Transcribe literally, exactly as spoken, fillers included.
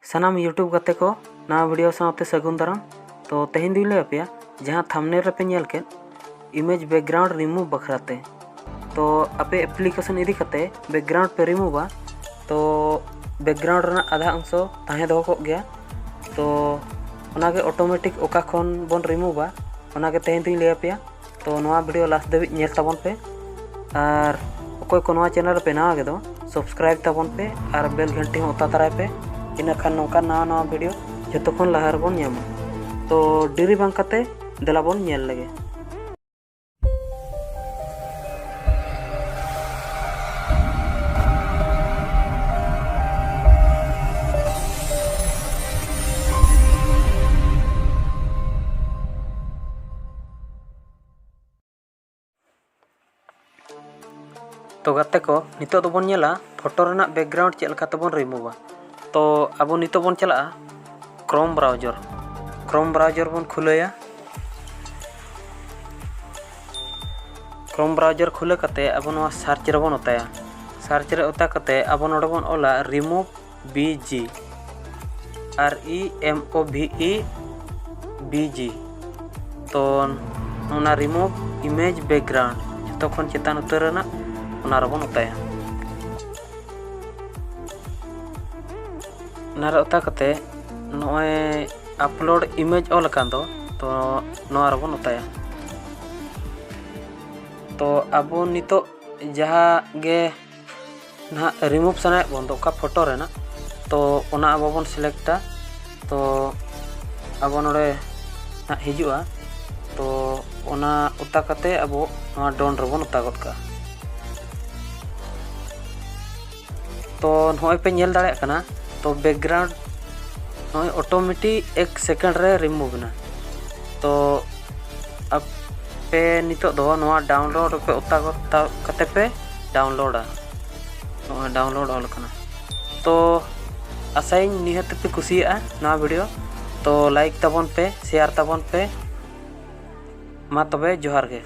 ᱥᱟᱱᱟᱢ YouTube ᱜᱟᱛᱮ ᱠᱚ ᱱᱟᱣᱟ video ᱥᱟᱶᱛᱮ ᱥᱟᱹᱜᱩᱱ ᱫᱟᱨᱟᱢ᱾ ᱛᱚ ᱛᱮᱦᱮᱧ ᱫᱩᱧ ᱞᱟᱹᱭ ᱟᱯᱮᱭᱟ ᱡᱟᱦᱟᱸ thumbnail ᱨᱮᱯᱮ ᱧᱮᱞ ᱠᱮᱫ image background remove ᱵᱟᱠᱷᱨᱟ ᱛᱮ᱾ ᱛᱚ ᱟᱯᱮ application ᱤᱫᱤ ᱠᱟᱛᱮ background ᱯᱮ removeᱟ, ᱛᱚ background ᱨᱮᱱᱟᱜ ᱟᱫᱷᱟ ᱚᱝᱥᱚ ᱛᱟᱦᱮᱸ ᱫᱚᱦᱚ ᱠᱚᱜ ᱜᱮᱭᱟ᱾ ᱛᱚ ᱚᱱᱟᱜᱮ automatic ᱚᱠᱟ ᱠᱷᱚᱱ ᱵᱚᱱ removeᱟ, ᱚᱱᱟᱜᱮ ᱛᱮᱦᱮᱧ ᱫᱩᱧ ᱞᱟᱹᱭ ᱟᱯᱮᱭᱟ᱾ ᱛᱚ ᱱᱚᱣᱟ video last ᱫᱷᱟᱹᱵᱤᱡ ᱧᱮᱞ ᱛᱟᱵᱚᱱ ᱯᱮ, ᱟᱨ ᱚᱠᱚᱭ ᱠᱚ ᱱᱚᱣᱟ channel ᱨᱮᱯᱮ ᱱᱟᱣᱟ ᱜᱮᱫᱚ, subscribe ᱛᱟᱵᱚᱱ ᱯᱮ ᱟᱨ bell ᱜᱷᱟᱱᱴᱤ ᱦᱚᱸ ᱚᱛᱟ ᱛᱟᱨᱟᱭ ᱯᱮ᱾ ᱤᱱᱟᱹᱠᱷᱟᱱ ᱱᱚᱝᱠᱟᱱ ᱱᱟᱣᱟ ᱱᱟᱣᱟ video ᱡᱷᱚᱛᱚ ᱠᱷᱚᱱ ᱞᱟᱦᱟ ᱨᱮᱵᱚᱱ ᱧᱟᱢᱟ᱾ ᱛᱚ ᱰᱮᱨᱤ ᱵᱟᱝ ᱠᱟᱛᱮ ᱫᱮᱞᱟ ᱵᱚᱱ ᱧᱮᱞ ᱞᱮᱜᱮ᱾ ᱛᱚ ᱜᱟᱛᱮ ᱠᱚ, ᱱᱤᱛᱚᱜ ᱫᱚᱵᱚᱱ ᱧᱮᱞᱟ photo ᱨᱮᱱᱟᱜ background ᱪᱮᱫ ᱞᱮᱠᱟ ᱛᱮᱵᱚᱱ removeᱟ᱾ ᱛᱚ ᱟᱵᱚ ᱱᱤᱛᱚᱜ ᱵᱚᱱ ᱪᱟᱞᱟᱜᱼᱟ Chrome browser᱾ Chrome browser ᱵᱚᱱ ᱠᱷᱩᱞᱟᱹᱭᱟ᱾ Chrome browser ᱠᱷᱩᱞᱟᱹᱣ ᱠᱟᱛᱮ ᱟᱵᱚ ᱱᱚᱣᱟ search ᱨᱮᱵᱚᱱ ᱚᱛᱟᱭᱟ᱾ Search ᱨᱮ ᱚᱛᱟ ᱠᱟᱛᱮ ᱟᱵᱚ ᱱᱚᱰᱮ ᱵᱚᱱ ᱚᱞᱟ remove B G, R E M O V E B G᱾ ᱛᱚ ᱚᱱᱟ remove image background ᱡᱚᱛᱚ ᱠᱷᱚᱱ ᱪᱮᱛᱟᱱ ᱩᱛᱟᱹᱨ ᱨᱮᱱᱟᱜ, ᱚᱱᱟ ᱨᱮᱵᱚᱱ ᱚᱛᱟᱭᱟ᱾ ᱚᱱᱟ ᱨᱮ ᱚᱛᱟ ᱠᱟᱛᱮ ᱱᱚᱜᱼᱚᱭ upload image ᱚᱞ ᱟᱠᱟᱱ ᱫᱚ, ᱛᱚ ᱱᱚᱣᱟ ᱨᱮᱵᱚᱱ ᱚᱛᱟᱭᱟ᱾ ᱛᱚ ᱟᱵᱚ ᱱᱤᱛᱚᱜ ᱡᱟᱦᱟᱸ ᱜᱮ ᱱᱟᱦᱟᱜ remove ᱥᱟᱱᱟᱭᱮᱫ ᱵᱚᱱ ᱫᱚ ᱚᱠᱟ photo ᱨᱮᱱᱟᱜ, ᱛᱚ ᱚᱱᱟ ᱟᱵᱚ ᱵᱚᱱ selectᱟ᱾ ᱛᱚ ᱟᱵᱚ ᱱᱚᱰᱮ ᱱᱟᱦᱟᱜ ᱦᱤᱡᱩᱜᱼᱟ, ᱛᱚ ᱚᱱᱟ ᱚᱛᱟ ᱠᱟᱛᱮ ᱟᱵᱚ ᱱᱚᱣᱟ done ᱨᱮᱵᱚᱱ ᱚᱛᱟ ᱜᱚᱫ ᱠᱟᱜᱼᱟ᱾ ᱛᱚ ᱱᱚᱜᱼᱚᱭ ᱯᱮ ᱧᱮᱞ ᱫᱟᱲᱮᱭᱟᱜ ᱠᱟᱱᱟ, ᱛᱚ background ᱱᱚᱜᱼᱚᱭ automatic ᱮᱠ second ᱨᱮ remove ᱮᱱᱟ᱾ ᱛᱚ ᱟᱯᱮ ᱱᱤᱛᱚᱜ ᱫᱚ ᱱᱚᱣᱟ download ᱯᱮ ᱚᱛᱟ ᱜᱚᱫ ᱠᱟᱛᱮ ᱯᱮ downloadᱟ᱾ ᱱᱚᱜᱼᱚᱭ download ᱚᱞ ᱟᱠᱟᱱᱟ᱾ ᱛᱚ ᱟᱥᱟᱭᱟᱹᱧ ᱱᱤᱦᱟᱹᱛ ᱯᱮ ᱠᱩᱥᱤᱭᱟᱜᱼᱟ ᱱᱚᱣᱟ video᱾ ᱛᱚ like ᱛᱟᱵᱚᱱ ᱯᱮ, share ᱛᱟᱵᱚᱱ ᱯᱮ᱾ ᱢᱟ ᱛᱚᱵᱮ ᱡᱚᱦᱟᱨ ᱜᱮ᱾